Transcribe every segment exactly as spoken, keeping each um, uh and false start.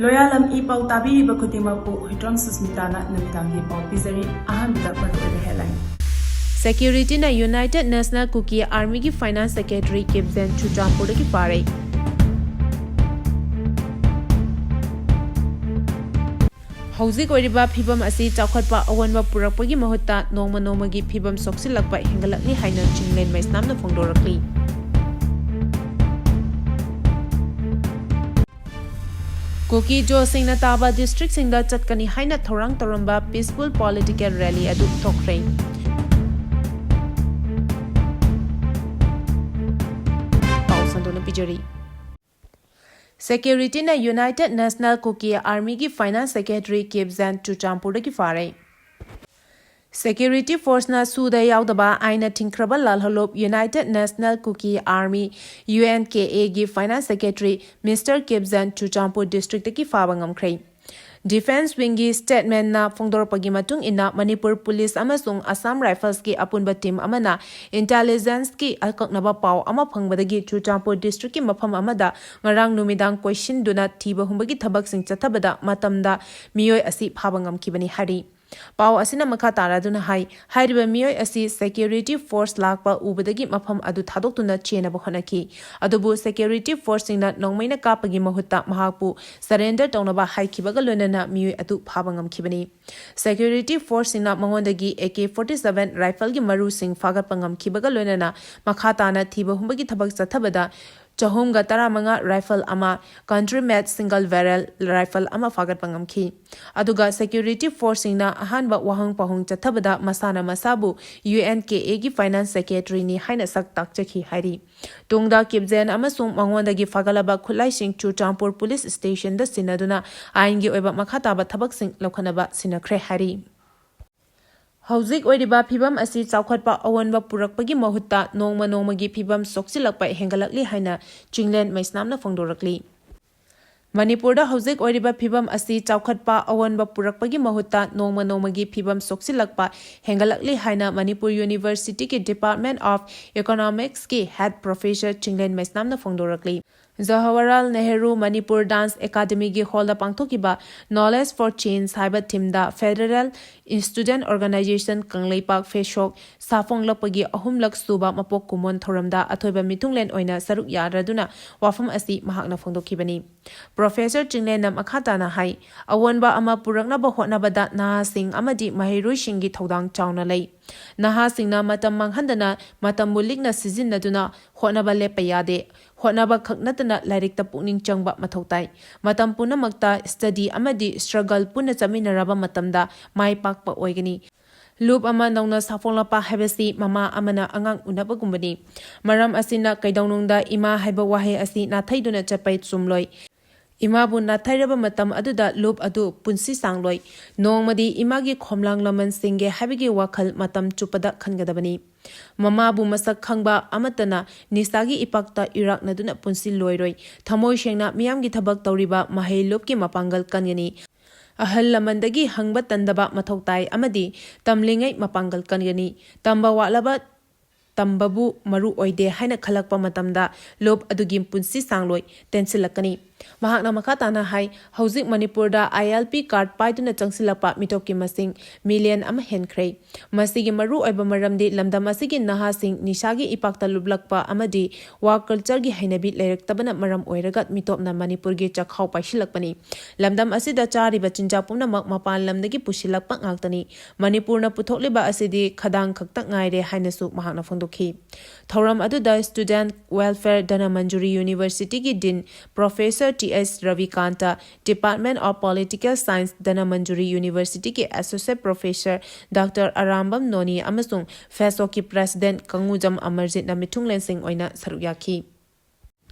ꯂꯣꯌꯥꯂꯝ E ꯄꯥꯎ ꯇꯥꯕꯤꯔꯤꯕ ꯈꯨꯗꯤꯡꯃꯛꯄꯨ ꯍꯨꯏꯗ꯭ꯔꯣꯝ ꯁꯨꯁꯃꯤꯇꯥꯅ ꯅꯨꯃꯤꯗꯥꯡꯒꯤ ꯄꯥꯎ ꯄꯤꯖꯔꯤ꯫ ꯑꯍꯥꯟꯕꯗ ꯃꯔꯨꯑꯣꯏꯕ headline꯫ Securityꯅ United National Kuki Armyꯒꯤ Finance Secretary Kipgen ꯆꯨꯔꯆꯥꯟꯄꯨꯔꯗꯒꯤ ꯐꯥꯔꯦ꯫ ꯍꯧꯖꯤꯛ ꯑꯣꯏꯔꯤꯕ ꯐꯤꯕꯝ ꯑꯁꯤ ꯆꯥꯎꯈꯠꯄ ꯑꯑꯣꯟꯕ ꯄꯨꯔꯛꯄꯒꯤ ꯃꯍꯨꯠꯇ ꯅꯣꯡꯃ ꯅꯣꯡꯃꯒꯤ ꯐꯤꯕꯝ ꯁꯣꯛꯆꯤꯜꯂꯛꯄ ꯍꯦꯟꯒꯠꯂꯛꯂꯤ ꯍꯥꯏꯅ ꯆꯤꯡꯂꯦꯟ ꯃꯩꯁꯅꯥꯝꯅ ꯐꯣꯡꯗꯣꯔꯛꯂꯤ꯫ ꯀꯨꯀꯤ ꯖꯣꯁꯤꯡꯅ ꯇꯥꯕ districtꯁꯤꯡꯗ ꯆꯠꯀꯅꯤ ꯍꯥꯏꯅ ꯊꯧꯔꯥꯡ ꯇꯧꯔꯝꯕ peaceful political rally ꯑꯗꯨ ꯊꯣꯛꯈ꯭ꯔꯦ꯫ ꯄꯥꯎ ꯁꯟꯗꯣꯛꯅ ꯄꯤꯖꯔꯤ꯫ Securityꯅ United National Kuki Armyꯒꯤ Finance Secretary Kipgen ꯆꯨꯔꯆꯥꯟꯄꯨꯔꯗꯒꯤ ꯐꯥꯔꯦ꯫ Security forceꯅ ꯁꯨꯗ ꯌꯥꯎꯗꯕ ꯑꯥꯏꯟꯅ ꯊꯤꯡꯈ꯭ꯔꯕ ꯂꯥꯜꯍꯧꯂꯨꯞ United National Kuki Army, UNKAꯒꯤ Finance Secretary Mister Kipgen Churachandpur districtꯇꯒꯤ ꯐꯥꯕ ꯉꯝꯈ꯭ꯔꯦ꯫ Defence wingꯒꯤ statementꯅ ꯐꯣꯡꯗꯣꯔꯛꯄꯒꯤ ꯃꯇꯨꯡ ꯏꯟꯅ, ꯃꯅꯤꯄꯨꯔ Police ꯑꯃꯁꯨꯡ Assam Riflesꯀꯤ ꯑꯄꯨꯟꯕ team ꯑꯃꯅ intelligenceꯀꯤ ꯑꯀꯛꯅꯕ ꯄꯥꯎ ꯑꯃ ꯐꯪꯕꯗꯒꯤ ꯆꯨꯔꯆꯥꯟꯄꯨꯔ districtꯀꯤ ꯃꯐꯝ ꯑꯃꯗ ꯉꯔꯥꯡ ꯅꯨꯃꯤꯗꯥꯡ ꯀꯣꯏꯁꯤꯟꯗꯨꯅ ꯊꯤꯕ ꯍꯨꯝꯕꯒꯤ ꯊꯕꯛꯁꯤꯡ ꯆꯠꯊꯕꯗ ꯃꯇꯝꯗ ꯃꯤꯑꯣꯏ ꯑꯁꯤ ꯐꯥꯕ ꯉꯝꯈꯤꯕꯅꯤ ꯍꯥꯏꯔꯤ꯫ ꯄꯥꯎ ꯑꯁꯤꯅ ꯃꯈꯥ ꯇꯥꯔꯗꯨꯅ ꯍꯥꯏ, ꯍꯥꯏꯔꯤꯕ ꯃꯤꯑꯣꯏ ꯑꯁꯤ security force ꯂꯥꯛꯄ ꯎꯕꯗꯒꯤ ꯃꯐꯝ ꯑꯗꯨ ꯊꯥꯗꯣꯛꯇꯨꯅ ꯆꯦꯟꯅꯕ ꯍꯣꯠꯅꯈꯤ꯫ ꯑꯗꯨꯕꯨ security forceꯁꯤꯡꯅ ꯅꯣꯡꯃꯩꯅ ꯀꯥꯞꯄꯒꯤ ꯃꯍꯨꯠꯇ ꯃꯍꯥꯛꯄꯨ surrender ꯇꯧꯅꯕ ꯍꯥꯏꯈꯤꯕꯒ ꯂꯣꯏꯅꯅ ꯃꯤꯑꯣꯏ ꯑꯗꯨ ꯐꯥꯕ ꯉꯝꯈꯤꯕꯅꯤ꯫ Security forceꯁꯤꯡꯅ ꯃꯉꯣꯟꯗꯒꯤ AK forty seven rifleꯒꯤ ꯃꯔꯨꯁꯤꯡ ꯐꯥꯒꯠꯄ ꯉꯝꯈꯤꯕꯒ ꯂꯣꯏꯅꯅ ꯃꯈꯥ ꯇꯥꯅ ꯊꯤꯕ ꯍꯨꯝꯕꯒꯤ ꯊꯕꯛ ꯆꯠꯊꯕꯗ ꯆꯍꯨꯝꯒ ꯇꯔꯥꯃꯉꯥ rifle ꯑꯃ, country made single barrel rifle ꯑꯃ ꯐꯥꯒꯠꯄ ꯉꯝꯈꯤ꯫ ꯑꯗꯨꯒ security forceꯁꯤꯡꯅ ꯑꯍꯥꯟꯕ ꯋꯥꯍꯪ ꯄꯥꯎꯍꯪ ꯆꯠꯊꯕꯗ ꯃꯁꯥꯅ ꯃꯁꯥꯕꯨ UNKAꯒꯤ Finance Secretaryꯅꯤ ꯍꯥꯏꯅ ꯁꯛ ꯇꯥꯛꯆꯈꯤ ꯍꯥꯏꯔꯤ꯫ ꯇꯨꯡꯗ ꯀꯤꯞꯖꯦꯟ ꯑꯃꯁꯨꯡ ꯃꯉꯣꯟꯗꯒꯤ ꯐꯥꯒꯠꯂꯕ ꯈꯨꯠꯂꯥꯏꯁꯤꯡ ꯆꯨꯔꯆꯥꯟꯄꯨꯔ Police Stationꯗ ꯁꯤꯟꯅꯗꯨꯅ ꯑꯥꯏꯟꯒꯤ ꯑꯣꯏꯕ ꯃꯈꯥ ꯇꯥꯕ ꯊꯕꯛꯁꯤꯡ ꯂꯧꯈꯠꯅꯕ ꯁꯤꯟꯅꯈ꯭ꯔꯦ ꯍꯥꯏꯔꯤ꯫ ꯍꯧꯖꯤꯛ ꯑꯣꯏꯔꯤꯕ ꯐꯤꯕꯝ ꯑꯁꯤ ꯆꯥꯎꯈꯠꯄ ꯑꯑꯣꯟꯕ ꯄꯨꯔꯛꯄꯒꯤ ꯃꯍꯨꯠꯇ ꯅꯣꯡꯃ ꯅꯣꯡꯃꯒꯤ ꯐꯤꯕꯝ ꯁꯣꯛꯆꯤꯜꯂꯛꯄ ꯍꯦꯟꯒꯠꯂꯛꯂꯤ ꯍꯥꯏꯅ ꯆꯤꯡꯂꯦꯟ ꯃꯩꯁꯅꯥꯝꯅ ꯐꯣꯡꯗꯣꯔꯛꯂꯤ꯫ ꯃꯅꯤꯄꯨꯔꯗ ꯍꯧꯖꯤꯛ ꯑꯣꯏꯔꯤꯕ ꯐꯤꯕꯝ ꯑꯁꯤ ꯆꯥꯎꯈꯠꯄ ꯑꯑꯣꯟꯕ ꯄꯨꯔꯛꯄꯒꯤ ꯃꯍꯨꯠꯇ ꯅꯣꯡꯃ ꯅꯣꯡꯃꯒꯤ ꯐꯤꯕꯝ ꯁꯣꯛꯆꯤꯜꯂꯛꯄ ꯍꯦꯟꯒꯠꯂꯛꯂꯤ ꯍꯥꯏꯅ ꯃꯅꯤꯄꯨꯔ Universityꯒꯤ Department of Economicsꯀꯤ head professor ꯆꯤꯡꯂꯦꯟ ꯃꯩꯁꯅꯥꯝꯅ ꯐꯣꯡꯗꯣꯔꯛꯂꯤ꯫ ꯖꯋꯥꯍꯔꯂꯥꯜ ꯅꯦꯍꯔꯨ ꯃꯅꯤꯄꯨꯔ ꯗꯥꯟꯁ ꯑꯦꯀꯥꯗꯃꯤꯒꯤ ꯍꯣꯜꯗ ꯄꯥꯡꯊꯣꯛꯈꯤꯕ Knowledge for Change ꯍꯥꯏꯕ ꯊꯤꯝꯗ ꯐꯦꯗꯔꯦꯜ ꯏꯁꯇꯨꯗꯦꯟꯠ ꯑꯣꯔꯒꯅꯥꯏꯖꯦꯁꯟ ꯀꯪꯂꯩꯄꯥꯛ ꯐꯦꯁꯣꯛ ꯁꯥꯐꯣꯡꯂꯛꯄꯒꯤ ꯑꯍꯨꯝꯂꯛ ꯁꯨꯕ ꯃꯄꯣꯛ ꯀꯨꯝꯑꯣꯟ ꯊꯧꯔꯝꯗ ꯑꯊꯣꯏꯕ ꯃꯤꯊꯨꯡꯂꯦꯟ ꯑꯣꯏꯅ ꯁꯔꯨꯛ ꯌꯥꯔꯗꯨꯅ ꯋꯥꯐꯝ ꯑꯁꯤ ꯃꯍꯥꯛꯅ ꯐꯣꯡꯗꯣꯛꯈꯤꯕꯅꯤ꯫ ꯄ꯭ꯔꯣꯐꯦꯁꯔ ꯆꯤꯡꯂꯦꯟꯅ ꯃꯈꯥ ꯇꯥꯅ ꯍꯥꯏ, ꯑꯑꯣꯟꯕ ꯑꯃ ꯄꯨꯔꯛꯅꯕ ꯍꯣꯠꯅꯕꯗ ꯅꯍꯥꯁꯤꯡ ꯑꯃꯗꯤ ꯃꯍꯩꯔꯣꯏꯁꯤꯡꯒꯤ ꯊꯧꯗꯥꯡ ꯆꯥꯎꯅ ꯂꯩ꯫ ꯅꯍꯥꯁꯤꯡꯅ ꯃꯇꯝ ꯃꯥꯡꯍꯟꯗꯅ ꯃꯇꯝꯕꯨ ꯂꯤꯛꯅ ꯁꯤꯖꯤꯟꯅꯗꯨꯅ ꯍꯣꯠꯅꯕ ꯂꯦꯞꯄ ꯌꯥꯗꯦ꯫ ꯍꯣꯠꯅꯕ ꯈꯛ ꯅꯠꯇꯅ ꯂꯥꯏꯔꯤꯛꯇ ꯄꯨꯛꯅꯤꯡ ꯆꯪꯕ ꯃꯊꯧ ꯇꯥꯏ꯫ ꯃꯇꯝ ꯄꯨꯝꯅꯃꯛꯇ ꯁ꯭ꯇꯗꯤ ꯑꯃꯗꯤ ꯁ꯭ꯇ꯭ꯔꯒꯜ ꯄꯨꯟꯅ ꯆꯠꯃꯤꯟꯅꯔꯕ ꯃꯇꯝꯗ ꯃꯥꯏ ꯄꯥꯛꯄ ꯑꯣꯏꯒꯅꯤ꯫ ꯂꯨꯞ ꯑꯃ ꯅꯧꯅ ꯁꯥꯐꯣꯡꯂꯛꯄ ꯍꯥꯏꯕꯁꯤ ꯃꯃꯥ ꯑꯃꯅ ꯑꯉꯥꯡ ꯎꯅꯕꯒꯨꯝꯕꯅꯤ꯫ ꯃꯔꯝ ꯑꯁꯤꯅ ꯀꯩꯗꯧꯅꯨꯡꯗ ꯏꯃꯥ ꯍꯥꯏꯕ ꯋꯥꯍꯩ ꯑꯁꯤ ꯅꯥꯊꯩꯗꯨꯅ ꯆꯠꯄ ꯆꯨꯝꯂꯣꯏ꯫ ꯏꯃꯥꯕꯨ ꯅꯥꯊꯩꯔꯕ ꯃꯇꯝ ꯑꯗꯨꯗ ꯂꯨꯞ ꯑꯗꯨ ꯄꯨꯟꯁꯤ ꯁꯥꯡꯂꯣꯏ꯫ ꯅꯣꯡꯃꯗꯤ ꯏꯃꯥꯒꯤ ꯈꯣꯝꯂꯥꯡ ꯂꯃꯟ ꯁꯤꯡꯒꯦ ꯍꯥꯏꯕꯒꯤ ꯋꯥꯈꯜ ꯃꯇꯝ ꯆꯨꯞꯄꯗ ꯈꯟꯒꯗꯕꯅꯤ꯫ ꯃꯃꯥꯕꯨ ꯃꯁꯛ ꯈꯪꯕ ꯑꯃꯠꯇꯅ ꯅꯤꯁꯥꯒꯤ ꯏꯄꯥꯛꯇ ꯏꯔꯥꯛꯅꯗꯨꯅ ꯄꯨꯟꯁꯤ ꯂꯣꯏꯔꯣꯏ꯫ ꯊꯃꯣꯏ ꯁꯦꯡꯅ ꯃꯤꯌꯥꯝꯒꯤ ꯊꯕꯛ ꯇꯧꯔꯤꯕ ꯃꯍꯩ ꯂꯨꯞꯀꯤ ꯃꯄꯥꯡꯒꯜ ꯀꯟꯒꯅꯤ꯫ ꯑꯍꯜ ꯂꯃꯟꯗꯒꯤ ꯍꯪꯕ ꯇꯟꯗꯕ ꯃꯊꯧ ꯇꯥꯏ ꯑꯃꯗꯤ ꯇꯝꯂꯤꯉꯩ ꯃꯄꯥꯡꯒꯜ ꯀꯟꯒꯅꯤ꯫ ꯇꯝꯕ ꯋꯥꯠꯂꯕ ꯇꯝꯕꯕꯨ ꯃꯔꯨ ꯑꯣꯏꯗꯦ ꯍꯥꯏꯅ ꯈꯜꯂꯛꯄ ꯃꯇꯝꯗ ꯂꯨꯞ ꯑꯗꯨꯒꯤ ꯄꯨꯟꯁꯤ ꯁꯥꯡꯂꯣꯏ ꯇꯦꯟꯁꯤꯜꯂꯛꯀꯅꯤ꯫ ꯃꯍꯥꯛꯅ ꯃꯈꯥ ꯇꯥꯅ ꯍꯥꯏ, ꯍꯧꯖꯤꯛ ꯃꯅꯤꯄꯨꯔꯗ ILP card ꯄꯥꯏꯗꯨꯅ ꯆꯪꯁꯤꯜꯂꯛꯄ ꯃꯤꯇꯣꯞꯀꯤ ꯃꯁꯤꯡ ꯃꯤꯂꯤꯌꯟ ꯑꯃ ꯍꯦꯟꯈ꯭ꯔꯦ꯫ ꯃꯁꯤꯒꯤ ꯃꯔꯨ ꯑꯣꯏꯕ ꯃꯔꯝꯗꯤ ꯂꯝꯗꯝ ꯑꯁꯤꯒꯤ ꯅꯍꯥꯁꯤꯡ ꯅꯤꯁꯥꯒꯤ ꯏꯄꯥꯛꯇ ꯂꯨꯞꯂꯛꯄ ꯑꯃꯗꯤ ꯋꯥ ꯀꯜꯆꯔꯒꯤ ꯍꯩꯅꯕꯤ ꯂꯩꯔꯛꯇꯕꯅ ꯃꯔꯝ ꯑꯣꯏꯔꯒ ꯃꯤꯇꯣꯞꯅ ꯃꯅꯤꯄꯨꯔꯒꯤ ꯆꯥꯛꯈꯥꯎ ꯄꯥꯏꯁꯤꯜꯂꯛꯄꯅꯤ꯫ ꯂꯝꯗꯝ ꯑꯁꯤꯗ ꯆꯥꯔꯤꯕ ꯆꯤꯟꯖꯥꯛ ꯄꯨꯝꯅꯃꯛ ꯃꯄꯥꯟ ꯂꯝꯗꯒꯤ ꯄꯨꯁꯤꯜꯂꯛꯄ ꯉꯥꯛꯇꯅꯤ꯫ ꯃꯅꯤꯄꯨꯔꯅ ꯄꯨꯊꯣꯛꯂꯤꯕ ꯑꯁꯤꯗꯤ ꯈꯗꯥꯡ ꯈꯛꯇ ꯉꯥꯏꯔꯦ ꯍꯥꯏꯅꯁꯨ ꯃꯍꯥꯛꯅ ꯐꯣꯡꯗꯣꯛꯈꯤ꯫ ꯊꯧꯔꯝ ꯑꯗꯨꯗ Student Welfare Dhanamanjuri University ꯒꯤ Dean Professor T S Ravikanta, Department of Political Science Dhanamanjuri University ꯒꯤ Associate Professor Doctor Arambam Noni ꯑꯃꯁꯨꯡ ꯐꯦꯁꯣꯛꯀꯤ President ꯀꯪꯉꯨꯖꯝ ꯑꯃꯔꯖꯤꯠꯅ ꯃꯤꯊꯨꯡꯂꯦꯟꯁꯤꯡ ꯑꯣꯏꯅ ꯁꯔꯨꯛ ꯌꯥꯈꯤ꯫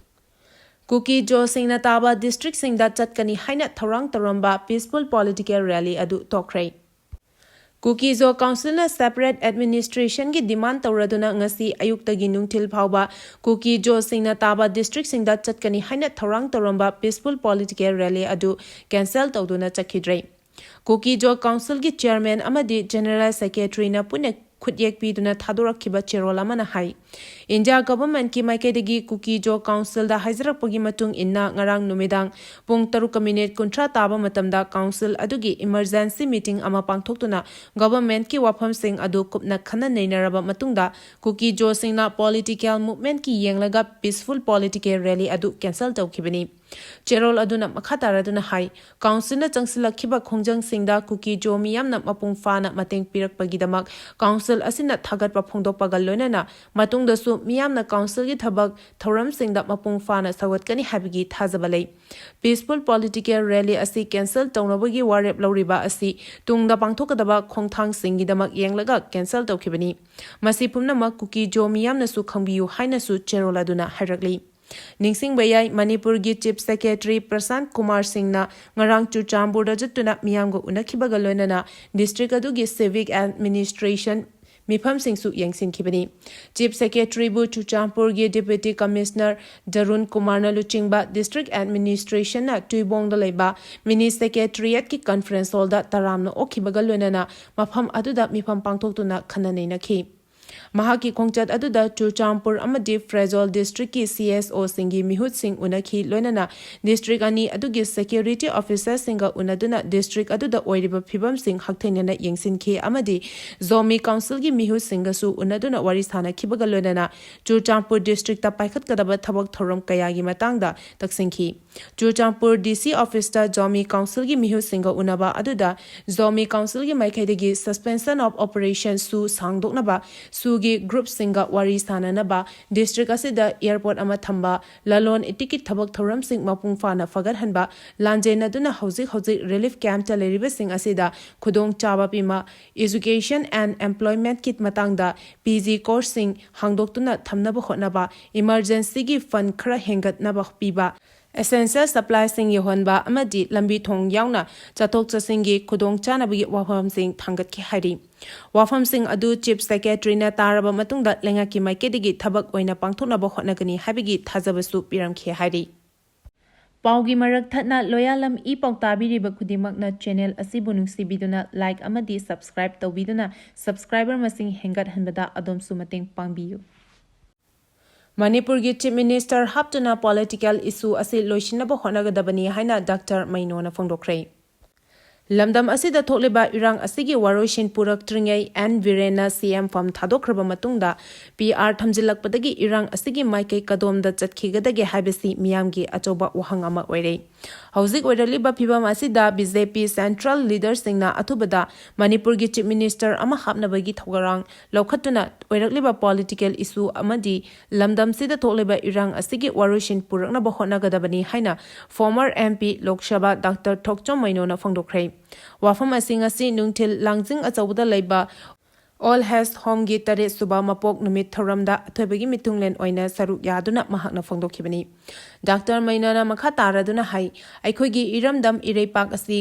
ꯀꯨꯀꯤ ꯖꯣꯁꯤꯡꯅ ꯇꯥꯕ district ꯁꯤꯡꯗ ꯆꯠꯀꯅꯤ ꯍꯥꯏꯅ ꯊꯧꯔꯥꯡ ꯇꯧꯔꯝꯕ peaceful political rally ꯑꯗꯨ ꯇꯣꯛꯈ꯭ꯔꯦ꯫ ꯀꯨꯀꯤ ꯖꯣ council ꯅ separate administration ꯒꯤ demand ꯇꯧꯔꯗꯨꯅ ꯉꯁꯤ ꯑꯌꯨꯛꯇꯒꯤ ꯅꯨꯡꯊꯤꯜ ꯐꯥꯎꯕ ꯀꯨꯀꯤ ꯖꯣꯁꯤꯡꯅ ꯇꯥꯕ district ꯁꯤꯡꯗ ꯆꯠꯀꯅꯤ ꯍꯥꯏꯅ ꯊꯧꯔꯥꯡ ꯇꯧꯔꯝꯕ peaceful political rally ꯑꯗꯨ cancel ꯇꯧꯗꯨꯅ ꯆꯠꯈꯤꯗ꯭ꯔꯦ꯫ ꯀꯨꯀꯤ ꯖꯣ council ꯒꯤ chairman ꯑꯃꯗꯤ general secretary ꯅ ꯄꯨꯟꯅ ꯈꯨꯠꯌꯦꯛ ꯄꯤꯗꯨꯅ ꯊꯥꯗꯣꯔꯛꯈꯤꯕ ꯆꯦꯔꯣꯜ ꯑꯃꯅ ꯍꯥꯏ꯫ ꯏꯟꯗꯤꯌꯥ ꯒꯚꯔꯟꯃꯦꯟꯠꯀꯤ ꯃꯥꯏꯀꯩꯗꯒꯤ ꯀꯨꯀꯤ ꯖꯣ ꯀꯥꯎꯟꯁꯤꯜꯗ ꯍꯥꯏꯖꯔꯛꯄꯒꯤ ꯃꯇꯨꯡ ꯏꯟꯅ ꯉꯔꯥꯡ ꯅꯨꯃꯤꯗꯥꯡ ꯄꯨꯡ ꯇꯔꯨꯛꯀ ꯃꯤꯅꯤꯠ ꯀꯨꯟꯊ꯭ꯔꯥ ꯇꯥꯕ ꯃꯇꯝꯗ ꯀꯥꯎꯟꯁꯤꯜ ꯑꯗꯨꯒꯤ ꯏꯃꯔꯖꯦꯟꯁꯤ ꯃꯤꯇꯤꯡ ꯑꯃ ꯄꯥꯡꯊꯣꯛꯇꯨꯅ ꯒꯚꯔꯟꯃꯦꯟꯠꯀꯤ ꯋꯥꯐꯝꯁꯤꯡ ꯑꯗꯨ ꯀꯨꯞꯅ ꯈꯟꯅ ꯅꯩꯅꯔꯕ ꯃꯇꯨꯡꯗ ꯀꯨꯀꯤ ꯖꯣꯁꯤꯡꯅ ꯄꯣꯂꯤꯇꯤꯀꯦꯜ ꯃꯨꯚꯃꯦꯟꯠꯀꯤ ꯌꯦꯡꯂꯒ ꯄꯤꯁꯐꯨꯜ ꯄꯣꯂꯤꯇꯤꯀꯦꯜ ꯔꯦꯂꯤ ꯑꯗꯨ ꯀꯦꯟꯁꯦꯜ ꯇꯧꯈꯤꯕꯅꯤ꯫ ꯆꯦꯔꯣꯜ ꯑꯗꯨꯅ ꯃꯈꯥ ꯇꯥꯔꯗꯨꯅ ꯍꯥꯏ, ꯀꯥꯎꯟꯁꯤꯜꯅ ꯆꯪꯁꯤꯜꯂꯛꯈꯤꯕ ꯈꯣꯡꯖꯪꯁꯤꯡꯗ ꯀꯨꯀꯤ ꯖꯣ ꯃꯤꯌꯥꯝꯅ ꯃꯄꯨꯡ ꯐꯥꯅ ꯃꯇꯦꯡ ꯄꯤꯔꯛꯄꯒꯤꯗꯃꯛ ꯀꯥꯎꯟꯁꯤꯜ ꯑꯁꯤꯅ ꯊꯥꯒꯠꯄ ꯐꯣꯡꯗꯣꯛꯄꯒ ꯂꯣꯏꯅꯅ ꯃꯇꯨꯡꯗꯁꯨ ꯃꯤꯌꯥꯝꯅ ꯀꯥꯎꯟꯁꯤꯜꯒꯤ ꯊꯕꯛ ꯊꯧꯔꯝꯁꯤꯡꯗ ꯃꯄꯨꯡ ꯐꯥꯅ ꯁꯧꯒꯠꯀꯅꯤ ꯍꯥꯏꯕꯒꯤ ꯊꯥꯖꯕ ꯂꯩ꯫ ꯄꯤꯁꯐꯨꯜ ꯄꯣꯂꯤꯇꯤꯀꯦꯜ ꯔꯦꯂꯤ ꯑꯁꯤ ꯀꯦꯟꯁꯦꯜ ꯇꯧꯅꯕꯒꯤ ꯋꯥꯔꯦꯞ ꯂꯧꯔꯤꯕ ꯑꯁꯤ ꯇꯨꯡꯗ ꯄꯥꯡꯊꯣꯛꯀꯗꯕ ꯈꯣꯡꯊꯥꯡꯁꯤꯡꯒꯤꯗꯃꯛ ꯌꯦꯡꯂꯒ ꯀꯦꯟꯁꯦꯜ ꯇꯧꯈꯤꯕꯅꯤ꯫ ꯃꯁꯤ ꯄꯨꯝꯅꯃꯛ ꯀꯨꯀꯤ ꯖꯣ ꯃꯤꯌꯥꯝꯅꯁꯨ ꯈꯪꯕꯤꯌꯨ ꯍꯥꯏꯅꯁꯨ ꯆꯦꯔꯣꯜ ꯑꯗꯨꯅ ꯍꯥꯏꯔꯛꯂꯤ꯫ ꯅꯤꯡꯁꯤꯡꯕ ꯌꯥꯏ, ꯃꯅꯤꯄꯨꯔꯒꯤ ꯆꯤꯐ ꯁꯦꯀ꯭ꯔꯦꯇꯔꯤ ꯄ꯭ꯔꯁꯥꯟꯠ ꯀꯨꯃꯥꯔ ꯁꯤꯡꯅ ꯉꯔꯥꯡ ꯆꯨꯔꯆꯥꯟꯄꯨꯔꯗ ꯆꯠꯇꯨꯅ ꯃꯤꯌꯥꯝꯒ ꯎꯅꯈꯤꯕꯒ ꯂꯣꯏꯅꯅ ꯗꯤꯁꯇ꯭ꯔꯤꯛ ꯑꯗꯨꯒꯤ ꯁꯤꯚꯤꯛ ꯑꯦꯗꯃꯤꯅꯤꯁꯇ꯭ꯔꯦꯁꯟ ꯃꯤꯐꯝꯁꯤꯡꯁꯨ ꯌꯦꯡꯁꯤꯟꯈꯤꯕꯅꯤ꯫ ꯆꯤꯐ ꯁꯦꯀ꯭ꯔꯦꯇꯔꯤꯕꯨ ꯆꯨꯔꯆꯥꯟꯄꯨꯔꯒꯤ ꯗꯤꯄ꯭ꯌꯨꯇꯤ ꯀꯃꯤꯁꯅꯔ ꯗꯔꯨꯟ ꯀꯨꯃꯥꯔꯅ ꯂꯨꯆꯤꯡꯕ ꯗꯤꯁꯇ꯭ꯔꯤꯛ ꯑꯦꯗꯃꯤꯅꯤꯁꯇ꯭ꯔꯦꯁꯟꯅ ꯇꯨꯏꯕꯣꯡꯗ ꯂꯩꯕ ꯃꯤꯅꯤ ꯁꯦꯀ꯭ꯔꯦꯇꯔꯤꯌꯦꯠꯀꯤ ꯀꯟꯐꯔꯦꯟꯁ ꯍꯣꯜꯗ ꯇꯔꯥꯝꯅ ꯑꯣꯛꯈꯤꯕꯒ ꯂꯣꯏꯅꯅ ꯃꯐꯝ ꯑꯗꯨꯗ ꯃꯤꯐꯝ ꯄꯥꯡꯊꯣꯛꯇꯨꯅ ꯈꯟꯅ ꯅꯩꯅꯈꯤ꯫ ꯃꯍꯥꯛꯀꯤ ꯈꯣꯡꯆꯠ ꯑꯗꯨꯗ ꯆꯨꯔꯆꯥꯟꯄꯨꯔ ꯑꯃꯗꯤ ꯐ꯭ꯔꯦꯖꯣꯜ ꯗꯤꯁꯇ꯭ꯔꯤꯛꯀꯤ ꯁꯤ ꯑꯦꯁ ꯑꯣꯁꯤꯡꯒꯤ ꯃꯤꯍꯨꯠꯁꯤꯡ ꯎꯅꯈꯤ, ꯂꯣꯏꯅꯅ ꯗꯤꯁꯇ꯭ꯔꯤꯛ ꯑꯅꯤ ꯑꯗꯨꯒꯤ ꯁꯦꯀ꯭ꯌꯨꯔꯤꯇꯤ ꯑꯣꯐꯤꯁꯔꯁꯤꯡꯒ ꯎꯅꯗꯨꯅ ꯗꯤꯁꯇ꯭ꯔꯤꯛ ꯑꯗꯨꯗ ꯑꯣꯏꯔꯤꯕ ꯐꯤꯕꯝꯁꯤꯡ ꯍꯛꯊꯦꯡꯅꯅ ꯌꯦꯡꯁꯤꯟꯈꯤ ꯑꯃꯗꯤ ꯖꯣꯃꯤ ꯀꯥꯎꯟꯁꯤꯜꯒꯤ ꯃꯤꯍꯨꯠꯁꯤꯡꯒꯁꯨ ꯎꯅꯗꯨꯅ ꯋꯥꯔꯤ ꯁꯥꯅꯈꯤꯕꯒ ꯂꯣꯏꯅꯅ ꯆꯨꯔꯆꯥꯟꯄꯨꯔ ꯗꯤꯁꯇ꯭ꯔꯤꯛꯇ ꯄꯥꯏꯈꯠꯀꯗꯕ ꯊꯕꯛ ꯊꯧꯔꯝ ꯀꯌꯥꯒꯤ ꯃꯇꯥꯡꯗ ꯇꯛꯁꯤꯟꯈꯤ꯫ ꯆꯨꯔꯆꯥꯟꯄꯨꯔ ꯗꯤ ꯁꯤ ꯑꯣꯐꯤꯁꯇ ꯖꯣꯃꯤ ꯀꯥꯎꯟꯁꯤꯜꯒꯤ ꯃꯤꯍꯨꯠꯁꯤꯡꯒ ꯎꯅꯕ ꯑꯗꯨꯗ ꯖꯣꯃꯤ ꯀꯥꯎꯟꯁꯤꯜꯒꯤ ꯃꯥꯏꯀꯩꯗꯒꯤ suspension of operation ꯁꯨ ꯁꯥꯡꯗꯣꯛꯅꯕ, ꯁꯨꯒꯤ ꯒ꯭ꯔꯨꯞꯁꯤꯡꯒ ꯋꯥꯔꯤ ꯁꯥꯅꯅꯕ, ꯗꯤꯁꯇ꯭ꯔꯤꯛ ꯑꯁꯤꯗ ꯑꯦꯌꯔꯄꯣꯔꯠ ꯑꯃ ꯊꯝꯕ, ꯂꯂꯣꯟ ꯏꯇꯤꯛꯀꯤ ꯊꯕꯛ ꯊꯧꯔꯝꯁꯤꯡ ꯃꯄꯨꯡ ꯐꯥꯅ ꯐꯒꯠꯍꯟꯕ, ꯂꯥꯟꯖꯦꯟꯅꯗꯨꯅ ꯍꯧꯖꯤꯛ ꯍꯧꯖꯤꯛ relief camp ꯇ ꯂꯩꯔꯤꯕꯁꯤꯡ ꯑꯁꯤꯗ ꯈꯨꯗꯣꯡꯆꯥꯕ ꯄꯤꯕ, education and employment ꯀꯤ ꯃꯇꯥꯡꯗ ꯄꯤ ꯖꯤ ꯀꯣꯔꯁꯁꯤꯡ ꯍꯥꯡꯗꯣꯛꯇꯨꯅ ꯊꯝꯅꯕ ꯍꯣꯠꯅꯕ, emergency ꯒꯤ fund ꯈꯔ ꯍꯦꯟꯒꯠꯅꯕ ꯄꯤꯕ, essential supply ꯁꯤꯡ ꯌꯧꯍꯟꯕ ꯑꯃꯗꯤ ꯂꯝꯕꯤ ꯊꯣꯡ ꯌꯥꯎꯅ ꯆꯠꯊꯣꯛ ꯆꯠꯁꯤꯟꯒꯤ ꯈꯨꯗꯣꯡꯆꯥꯅꯕꯒꯤ ꯋꯥꯐꯝꯁꯤꯡ ꯊꯥꯡꯒꯠꯈꯤ ꯍꯥꯏꯔꯤ꯫ ꯋꯥꯐꯝꯁꯤꯡ ꯑꯗꯨ ꯆꯤꯐ ꯁꯦꯀ꯭ꯔꯦꯇꯔꯤꯅ ꯇꯥꯔꯕ ꯃꯇꯨꯡꯗ ꯂꯩꯉꯥꯛꯀꯤ ꯃꯥꯏꯀꯩꯗꯒꯤ ꯊꯕꯛ ꯑꯣꯏꯅ ꯄꯥꯡꯊꯣꯛꯅꯕ ꯍꯣꯠꯅꯒꯅꯤ ꯍꯥꯏꯕꯒꯤ ꯊꯥꯖꯕꯁꯨ ꯄꯤꯔꯝꯈꯤ ꯍꯥꯏꯔꯤ꯫ ꯄꯥꯎꯒꯤ ꯃꯔꯛ ꯊꯠꯅ ꯂꯣꯌꯥꯂꯝ ꯏ ꯄꯥꯎ ꯇꯥꯕꯤꯔꯤꯕ ꯈꯨꯗꯤꯡꯃꯛꯅ channel ꯑꯁꯤꯕꯨ ꯅꯨꯡꯁꯤꯕꯤꯗꯨꯅ like ꯑꯃꯗꯤ subscribe ꯇꯧꯕꯤꯗꯨꯅ subscriber ꯃꯁꯤꯡ ꯍꯦꯟꯒꯠꯍꯟꯕꯗ ꯑꯗꯣꯝꯁꯨ ꯃꯇꯦꯡ ꯄꯥꯡꯕꯤꯌꯨ꯫ ꯃꯅꯤꯄꯨꯔꯒꯤ Chief Minister ꯍꯥꯞꯇꯨꯅ political issue ꯑꯁꯤ ꯂꯣꯏꯁꯤꯟꯅꯕ ꯍꯣꯠꯅꯒꯗꯕꯅꯤ ꯍꯥꯏꯅ ꯗꯥꯛꯇꯔ ꯃꯩꯅꯣꯅ ꯐꯣꯡꯗꯣꯛꯈ꯭ꯔꯦ꯫ ꯂꯝꯗꯝ ꯑꯁꯤꯗ ꯊꯣꯛꯂꯤꯕ ꯏꯔꯥꯡ ꯑꯁꯤꯒꯤ ꯋꯥꯔꯣꯏꯁꯤꯟ ꯄꯨꯔꯛꯇ꯭ꯔꯤꯉꯩ ꯑꯦꯟ ꯕꯤꯔꯦꯟꯅ ꯁꯤ ꯑꯦꯝ ꯐꯝ ꯊꯥꯗꯣꯛꯈ꯭ꯔꯕ ꯃꯇꯨꯡꯗ ꯄꯤ ꯑꯥꯔ ꯊꯝꯖꯤꯜꯂꯛꯄꯗꯒꯤ ꯏꯔꯥꯡ ꯑꯁꯤꯒꯤ ꯃꯥꯏꯀꯩ ꯀꯗꯣꯝꯗ ꯆꯠꯈꯤꯒꯗꯒꯦ ꯍꯥꯏꯕꯁꯤ ꯃꯤꯌꯥꯝꯒꯤ ꯑꯆꯧꯕ ꯋꯥꯍꯪ ꯑꯃ ꯑꯣꯏꯔꯦ꯫ ꯍꯧꯖꯤꯛ ꯑꯣꯏꯔꯛꯂꯤꯕ ꯐꯤꯕꯝ ꯑꯁꯤꯗ ꯕꯤ ꯖꯦ ꯄꯤ central leaderꯁꯤꯡꯅ ꯑꯊꯨꯕꯗ ꯃꯅꯤꯄꯨꯔꯒꯤ Chief Minister ꯑꯃ ꯍꯥꯞꯅꯕꯒꯤ ꯊꯧꯔꯥꯡ ꯂꯧꯈꯠꯇꯨꯅ ꯑꯣꯏꯔꯛꯂꯤꯕ political issue ꯑꯃꯗꯤ ꯂꯝꯗꯝꯁꯤꯗ ꯊꯣꯛꯂꯤꯕ ꯏꯔꯥꯡ ꯑꯁꯤꯒꯤ ꯋꯥꯔꯣꯏꯁꯤꯟ ꯄꯨꯔꯛꯅꯕ ꯍꯣꯠꯅꯒꯗꯕꯅꯤ ꯍꯥꯏꯅ former M P Lok Sabha doctor ꯊꯣꯛꯆꯣꯝ ꯃꯩꯅꯣꯅ ꯐꯣꯡꯗꯣꯛꯈ꯭ꯔꯦ꯫ ꯋꯥꯐꯝ ꯑꯁꯤ ꯉꯁꯤ ꯅꯨꯡꯊꯤꯜ ꯂꯥꯡꯖꯤꯡ ꯑꯆꯧꯕꯗ ꯂꯩꯕ Old Age Homeꯒꯤ ꯇꯔꯦꯠ ꯁꯨꯕ ꯃꯄꯣꯛ ꯅꯨꯃꯤꯠ ꯊꯧꯔꯝꯗ ꯑꯊꯣꯏꯕꯒꯤ ꯃꯤꯊꯨꯡꯂꯦꯟ ꯑꯣꯏꯅ ꯁꯔꯨꯛ ꯌꯥꯗꯨꯅ ꯃꯍꯥꯛꯅ ꯐꯣꯡꯗꯣꯛꯈꯤꯕꯅꯤ꯫ ꯗꯥꯛꯇꯔ ꯃꯩꯅꯣꯅ ꯃꯈꯥ ꯇꯥꯔꯗꯨꯅ ꯍꯥꯏ, ꯑꯩꯈꯣꯏꯒꯤ ꯏꯔꯝꯗꯝ ꯏꯔꯩꯄꯥꯛ ꯑꯁꯤ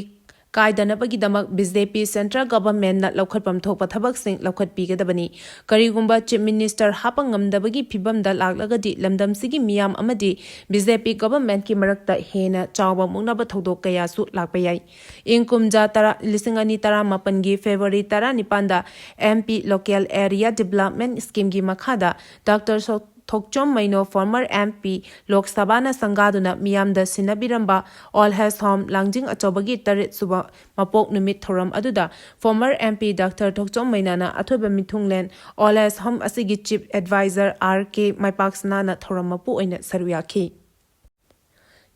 ꯀꯥꯏꯗꯅꯕꯒꯤꯗꯃꯛ ꯕꯤ ꯖꯦ ꯄꯤ central governmentꯅ ꯂꯧꯈꯠꯐꯝ ꯊꯣꯛꯄ ꯊꯕꯛꯁꯤꯡ ꯂꯧꯈꯠꯄꯤꯒꯗꯕꯅꯤ꯫ ꯀꯔꯤꯒꯨꯝꯕ Chief Minister ꯍꯥꯞꯄ ꯉꯝꯗꯕꯒꯤ ꯐꯤꯕꯝꯗ ꯂꯥꯛꯂꯒꯗꯤ ꯂꯝꯗꯝꯁꯤꯒꯤ ꯃꯤꯌꯥꯝ ꯑꯃꯗꯤ ꯕꯤ ꯖꯦ ꯄꯤ governmentꯀꯤ ꯃꯔꯛꯇ ꯍꯦꯟꯅ ꯆꯥꯎꯕ ꯃꯨꯛꯅꯕ ꯊꯧꯗꯣꯛ ꯀꯌꯥꯁꯨ ꯂꯥꯛꯄ ꯌꯥꯏ꯫ ꯏꯪ ꯀꯨꯝꯖꯥ ꯇꯔꯥ, ꯂꯤꯁꯤꯡ ꯑꯅꯤ ꯇꯔꯥꯃꯥꯄꯟꯒꯤ February ꯇꯔꯥꯅꯤꯄꯥꯟꯗ M P Local Area Development Schemeꯒꯤ ꯃꯈꯥꯗ ꯗꯥꯛꯇꯔ ꯁꯣ-, ꯊꯣꯛꯆꯣꯝ ꯃꯩꯅꯣ former M P ꯂꯣꯛ ꯁꯚꯥꯅ ꯁꯪꯒꯥꯗꯨꯅ ꯃꯤꯌꯥꯝꯗ ꯁꯤꯟꯅꯕꯤꯔꯝꯕ Old Age Home ꯂꯥꯡꯖꯤꯡ ꯑꯆꯧꯕꯒꯤ ꯇꯔꯦꯠ ꯁꯨꯕ ꯃꯄꯣꯛ ꯅꯨꯃꯤꯠ ꯊꯧꯔꯝ ꯑꯗꯨꯗ former M P ꯗꯥꯛꯇꯔ ꯊꯣꯛꯆꯣꯝ ꯃꯩꯅꯣꯅ ꯑꯊꯣꯏꯕ ꯃꯤꯊꯨꯡꯂꯦꯟ Old Age Home ꯑꯁꯤꯒꯤ Chief Advisor R K ꯃꯥꯏꯄꯥꯛꯁꯅꯥꯅ ꯊꯧꯔꯝ ꯃꯄꯨ ꯑꯣꯏꯅ ꯁꯔꯨꯛ ꯌꯥꯈꯤ꯫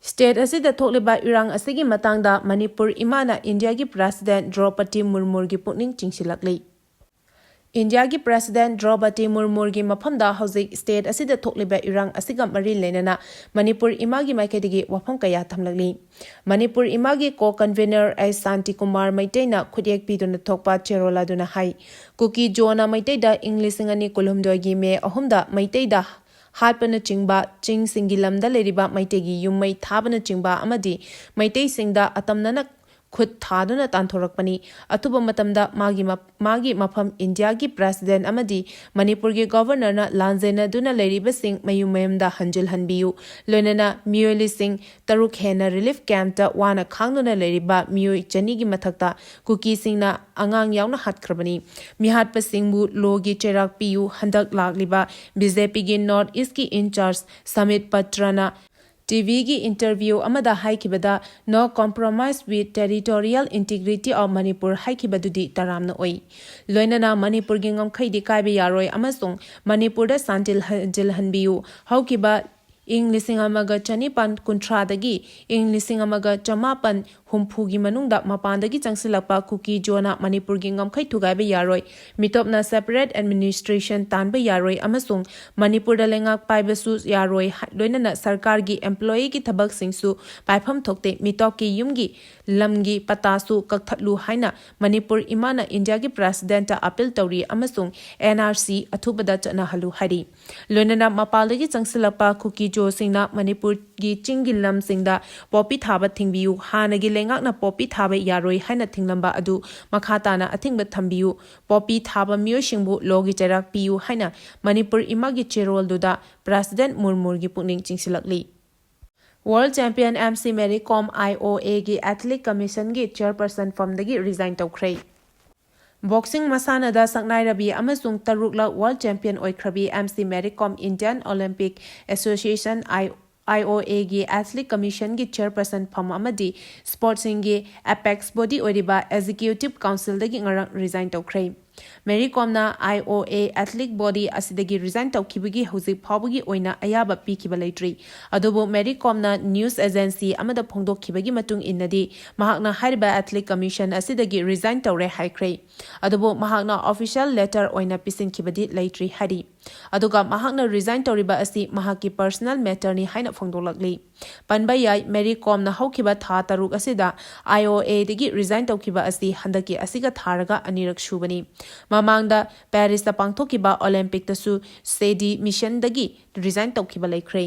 State ꯑꯁꯤꯗ ꯊꯣꯛꯂꯤꯕ ꯏꯔꯥꯡ ꯑꯁꯤꯒꯤ ꯃꯇꯥꯡꯗ ꯃꯅꯤꯄꯨꯔ ꯏꯃꯥꯅ ꯏꯟꯗꯤꯌꯥꯒꯤ President ꯗ꯭ꯔꯧꯄꯗꯤ ꯃꯨꯔꯃꯨꯔꯒꯤ ꯄꯨꯛꯅꯤꯡ ꯆꯤꯡꯁꯤꯜꯂꯛꯂꯤ꯫ ꯏꯟꯗꯤꯌꯥꯒꯤ President ꯗ꯭ꯔꯧꯄꯗꯤ ꯃꯨꯔꯃꯨꯔꯒꯤ ꯃꯐꯝꯗ ꯍꯧꯖꯤꯛ state ꯑꯁꯤꯗ ꯊꯣꯛꯂꯤꯕ ꯏꯔꯥꯡ ꯑꯁꯤꯒ ꯃꯔꯤ ꯂꯩꯅꯅ ꯃꯅꯤꯄꯨꯔ ꯏꯃꯥꯒꯤ ꯃꯥꯏꯀꯩꯗꯒꯤ ꯋꯥꯐꯝ ꯀꯌꯥ ꯊꯝꯂꯛꯂꯤ꯫ ꯃꯅꯤꯄꯨꯔ ꯏꯃꯥꯒꯤ co-convenor ꯑꯩꯆ ꯁꯥꯟꯇꯤ ꯀꯨꯃꯥꯔ ꯃꯩꯇꯩꯅ ꯈꯨꯠꯌꯦꯛ ꯄꯤꯗꯨꯅ ꯊꯣꯛꯄ ꯆꯦꯔꯣꯜ ꯑꯗꯨꯅ ꯍꯥꯏ, ꯀꯨꯀꯤ ꯖꯣꯅ ꯃꯩꯇꯩꯗ ꯏꯪ ꯂꯤꯁꯤꯡ ꯑꯅꯤ ꯀꯨꯟꯍꯨꯝꯗꯣꯏꯒꯤ May ꯑꯍꯨꯝꯗ ꯃꯩꯇꯩꯗ ꯍꯥꯠꯄꯅꯆꯤꯡꯕ, ꯆꯤꯡꯁꯤꯡꯒꯤ ꯂꯝꯗ ꯂꯩꯔꯤꯕ ꯃꯩꯇꯩꯒꯤ ꯌꯨꯝ ꯃꯩ ꯊꯥꯕꯅꯆꯤꯡꯕ ꯑꯃꯗꯤ ꯃꯩꯇꯩꯁꯤꯡꯗ ꯑꯇꯝꯅꯅ ꯈꯨꯠ ꯊꯥꯗꯨꯅ ꯇꯥꯟꯊꯣꯔꯛꯄꯅꯤ꯫ ꯑꯊꯨꯕ ꯃꯇꯝꯗ ꯃꯥꯒꯤ ꯃ-, ꯃꯥꯒꯤ ꯃꯐꯝ ꯏꯟꯗꯤꯌꯥꯒꯤ ꯄ꯭ꯔꯦꯁꯤꯗꯦꯟꯠ ꯑꯃꯗꯤ ꯃꯅꯤꯄꯨꯔꯒꯤ ꯒꯣꯚꯔꯅꯔꯅ ꯂꯥꯟꯖꯦꯟꯅꯗꯨꯅ ꯂꯩꯔꯤꯕꯁꯤꯡ ꯃꯌꯨꯝ ꯃꯌꯨꯝꯗ ꯍꯟꯖꯤꯜꯍꯟꯕꯤꯌꯨ꯫ ꯂꯣꯏꯅꯅ ꯃꯤꯑꯣꯏ ꯂꯤꯁꯤꯡ ꯇꯔꯨꯛ ꯍꯦꯟꯅ ꯔꯤꯂꯤꯐ ꯀꯦꯝꯞꯇ ꯋꯥꯅ ꯈꯥꯡꯗꯨꯅ ꯂꯩꯔꯤꯕ ꯃꯤꯑꯣꯏ ꯆꯅꯤꯒꯤ ꯃꯊꯛꯇ ꯀꯨꯀꯤꯁꯤꯡꯅ ꯑꯉꯥꯡ ꯌꯥꯎꯅ ꯍꯥꯠꯈ꯭ꯔꯕꯅꯤ꯫ ꯃꯤꯍꯥꯠꯄꯁꯤꯡꯕꯨ ꯂꯣꯒꯤ ꯆꯩꯔꯥꯛ ꯄꯤꯌꯨ꯫ ꯍꯟꯗꯛ ꯂꯥꯛꯂꯤꯕ ꯕꯤ ꯖꯦ ꯄꯤꯒꯤ ꯅꯣꯔꯠ ꯏꯁꯀꯤ ꯏꯟꯆꯥꯔꯖ ꯁꯃꯤꯠ ꯄꯇ꯭ꯔꯅ ꯇꯤ ꯚꯤꯒꯤ ꯏꯟꯇꯔꯚ꯭ꯌꯨ ꯑꯃꯗ ꯍꯥꯏꯈꯤꯕꯗ, "No compromise with territorial integrity of Manipur" ꯍꯥꯏꯈꯤꯕꯗꯨꯗꯤ ꯇꯔꯥꯝꯅ ꯑꯣꯏ꯫ ꯂꯣꯏꯅꯅ ꯃꯅꯤꯄꯨꯔꯒꯤ ꯉꯝꯈꯩꯗꯤ ꯀꯥꯏꯕ ꯌꯥꯔꯣꯏ ꯑꯃꯁꯨꯡ ꯃꯅꯤꯄꯨꯔꯗ ꯁꯥꯟꯇꯤ ꯍꯟꯖꯤꯜꯍꯟꯕꯤꯌꯨ꯫ ꯍꯧꯈꯤꯕ ꯏꯪ ꯂꯤꯁꯤꯡ ꯑꯃꯒ ꯆꯅꯤꯄꯥꯟ ꯀꯨꯟꯊ꯭ꯔꯥꯗꯒꯤ ꯏꯪ ꯂꯤꯁꯤꯡ ꯑꯃꯒ ꯆꯃꯥꯄꯟ ꯍꯨꯝꯐꯨꯒꯤ ꯃꯅꯨꯡꯗ ꯃꯄꯥꯟꯗꯒꯤ ꯆꯪꯁꯤꯜꯂꯛꯄ ꯀꯨꯀꯤ ꯖꯣꯅ ꯃꯅꯤꯄꯨꯔꯒꯤ ꯉꯝꯈꯩ ꯊꯨꯒꯥꯏꯕ ꯌꯥꯔꯣꯏ꯫ ꯃꯤꯇꯣꯞꯅ separate administration ꯇꯥꯟꯕ ꯌꯥꯔꯣꯏ ꯑꯃꯁꯨꯡ ꯃꯅꯤꯄꯨꯔꯗ ꯂꯩꯉꯥꯛ ꯄꯥꯏꯕꯁꯨ ꯌꯥꯔꯣꯏ꯫ ꯍ-, ꯂꯣꯏꯅꯅ ꯁꯔꯀꯥꯔꯒꯤ employeeꯒꯤ ꯊꯕꯛꯁꯤꯡꯁꯨ ꯄꯥꯏꯐꯝ ꯊꯣꯛꯇꯦ꯫ ꯃꯤꯇꯣꯞꯀꯤ ꯌꯨꯝꯒꯤ ꯂꯝꯒꯤ ꯄꯇꯥꯁꯨ ꯀꯛꯊꯠꯂꯨ ꯍꯥꯏꯅ ꯃꯅꯤꯄꯨꯔ ꯏꯃꯥꯅ ꯏꯟꯗꯤꯌꯥꯒꯤ ꯄ꯭ꯔꯦꯁꯤꯗꯦꯟꯠꯇ ꯑꯄꯤꯜ ꯇꯧꯔꯤ ꯑꯃꯁꯨꯡ ꯑꯦꯟ ꯑꯥꯔ ꯁꯤ ꯑꯊꯨꯕꯗ ꯆꯠꯅꯍꯜꯂꯨ ꯍꯥꯏꯔꯤ꯫ ꯂꯣꯏꯅꯅ ꯃꯄꯥꯟꯗꯒꯤ ꯆꯪꯁꯤꯜꯂꯛꯄ ꯀꯨꯀꯤ ꯖꯣꯁꯤꯡꯅ ꯃꯅꯤꯄꯨꯔꯒꯤ ꯆꯤꯡꯒꯤ ꯂꯝꯁꯤꯡꯗ ꯄꯣꯄꯤ ꯊꯥꯕ ꯊꯤꯡꯕꯤꯌꯨ꯫ ꯍꯥꯟꯅꯒꯤ ꯂꯩꯉꯥꯛꯅ ꯄꯣꯄꯤ ꯊꯥꯕ ꯌꯥꯔꯣꯏ ꯍꯥꯏꯅ ꯊꯤꯡꯂꯝꯕ ꯑꯗꯨ ꯃꯈꯥ ꯇꯥꯅ ꯑꯊꯤꯡꯕ ꯊꯝꯕꯤꯌꯨ꯫ ꯄꯣꯄꯤ ꯊꯥꯕ ꯃꯤꯑꯣꯏꯁꯤꯡꯕꯨ ꯂꯣꯒꯤ ꯆꯩꯔꯥꯛ ꯄꯤꯌꯨ ꯍꯥꯏꯅ ꯃꯅꯤꯄꯨꯔ ꯏꯃꯥꯒꯤ ꯆꯦꯔꯣꯜꯗꯨꯗ ꯄ꯭ꯔꯦꯁꯤꯗꯦꯟꯠ ꯃꯨꯔꯃꯨꯔꯒꯤ ꯄꯨꯛꯅꯤꯡ ꯆꯤꯡꯁꯤꯜꯂꯛꯂꯤ꯫ World champion M C Mary Kom I O ꯑꯦꯒꯤ Athletic Commissionꯒꯤ chairperson ꯐꯝꯗꯒꯤ resign ꯇꯧꯈ꯭ꯔꯦ꯫ Boxing ꯃꯁꯥꯟꯅꯗ ꯁꯛꯅꯥꯏꯔꯕꯤ ꯑꯃꯁꯨꯡ ꯇꯔꯨꯛꯂꯛ world champion ꯑꯣꯏꯈ꯭ꯔꯕꯤ M C Mary Kom Indian Olympic Association, I-, I O ꯑꯦꯒꯤ Athletic Commissionꯒꯤ chairperson ꯐꯝ ꯑꯃꯗꯤ sportsꯁꯤꯡꯒꯤ apex body ꯑꯣꯏꯔꯤꯕ Executive Councilꯗꯒꯤ ꯉꯔꯥꯡ resign ꯇꯧꯈ꯭ꯔꯦ꯫ ꯃꯦꯔꯤ ꯀꯣꯝꯅ I O A Athletic Body ꯑꯁꯤꯗꯒꯤ resign ꯇꯧꯈꯤꯕꯒꯤ ꯍꯧꯖꯤꯛ ꯐꯥꯎꯕꯒꯤ ꯑꯣꯏꯅ ꯑꯌꯥꯕ ꯄꯤꯈꯤꯕ ꯂꯩꯇ꯭ꯔꯤ꯫ ꯑꯗꯨꯕꯨ ꯃꯦꯔꯤ ꯀꯣꯝꯅ news agency ꯑꯃꯗ ꯐꯣꯡꯗꯣꯛꯈꯤꯕꯒꯤ ꯃꯇꯨꯡ ꯏꯟꯅꯗꯤ, ꯃꯍꯥꯛꯅ ꯍꯥꯏꯔꯤꯕ Athletic Commission ꯑꯁꯤꯗꯒꯤ resign ꯇꯧꯔꯦ ꯍꯥꯏꯈ꯭ꯔꯦ꯫ ꯑꯗꯨꯕꯨ ꯃꯍꯥꯛꯅ official letter ꯑꯣꯏꯅ ꯄꯤꯁꯤꯟꯈꯤꯕꯗꯤ ꯂꯩꯇ꯭ꯔꯤ ꯍꯥꯏꯔꯤ꯫ ꯑꯗꯨꯒ ꯃꯍꯥꯛꯅ resign ꯇꯧꯔꯤꯕ ꯑꯁꯤ ꯃꯍꯥꯛꯀꯤ personal matterꯅꯤ ꯍꯥꯏꯅ ꯐꯣꯡꯗꯣꯛꯂꯛꯂꯤ꯫ ꯄꯟꯕ ꯌꯥꯏ, ꯃꯦꯔꯤ ꯀꯣꯝꯅ ꯍꯧꯈꯤꯕ ꯊꯥ ꯇꯔꯨꯛ ꯑꯁꯤꯗ ꯑꯥꯏ ꯑꯣ ꯑꯦꯗꯒꯤ resign ꯇꯧꯈꯤꯕ ꯑꯁꯤ ꯍꯟꯗꯛꯀꯤ ꯑꯁꯤꯒ ꯊꯥꯔꯒ ꯑꯅꯤꯔꯛ ꯁꯨꯕꯅꯤ꯫ ꯃꯃꯥꯡꯗ Parisꯇ ꯄꯥꯡꯊꯣꯛꯈꯤꯕ Olympicꯇꯁꯨ ꯁꯦꯗꯤ missionꯗꯒꯤ resign ꯇꯧꯈꯤꯕ ꯂꯩꯈ꯭ꯔꯦ꯫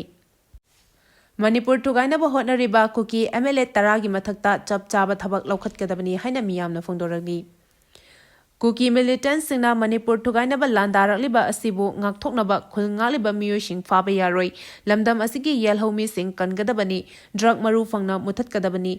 ꯃꯅꯤꯄꯨꯔ ꯊꯨꯒꯥꯏꯅꯕ ꯍꯣꯠꯅꯔꯤꯕ ꯀꯨꯀꯤ MLA ꯇꯔꯥꯒꯤ ꯃꯊꯛꯇ ꯆꯞ ꯆꯥꯕ ꯊꯕꯛ ꯂꯧꯈꯠꯀꯗꯕꯅꯤ ꯍꯥꯏꯅ ꯃꯤꯌꯥꯝꯅ ꯐꯣꯡꯗꯣꯔꯛꯂꯤ꯫ ꯀꯨꯀꯤ militantꯁꯤꯡꯅ ꯃꯅꯤꯄꯨꯔ ꯊꯨꯒꯥꯏꯅꯕ ꯂꯥꯟꯗꯥꯔꯛꯂꯤꯕ ꯑꯁꯤꯕꯨ ꯉꯥꯛꯊꯣꯛꯅꯕ ꯈꯨꯜ ꯉꯥꯛꯂꯤꯕ ꯃꯤꯑꯣꯏꯁꯤꯡ ꯐꯥꯕ ꯌꯥꯔꯣꯏ꯫ ꯂꯝꯗꯝ ꯑꯁꯤꯒꯤ ꯌꯦꯜꯍꯧꯃꯤꯁꯤꯡ ꯀꯟꯒꯗꯕꯅꯤ꯫ Drug ꯃꯔꯨ ꯐꯪꯅ ꯃꯨꯊꯠꯀꯗꯕꯅꯤ꯫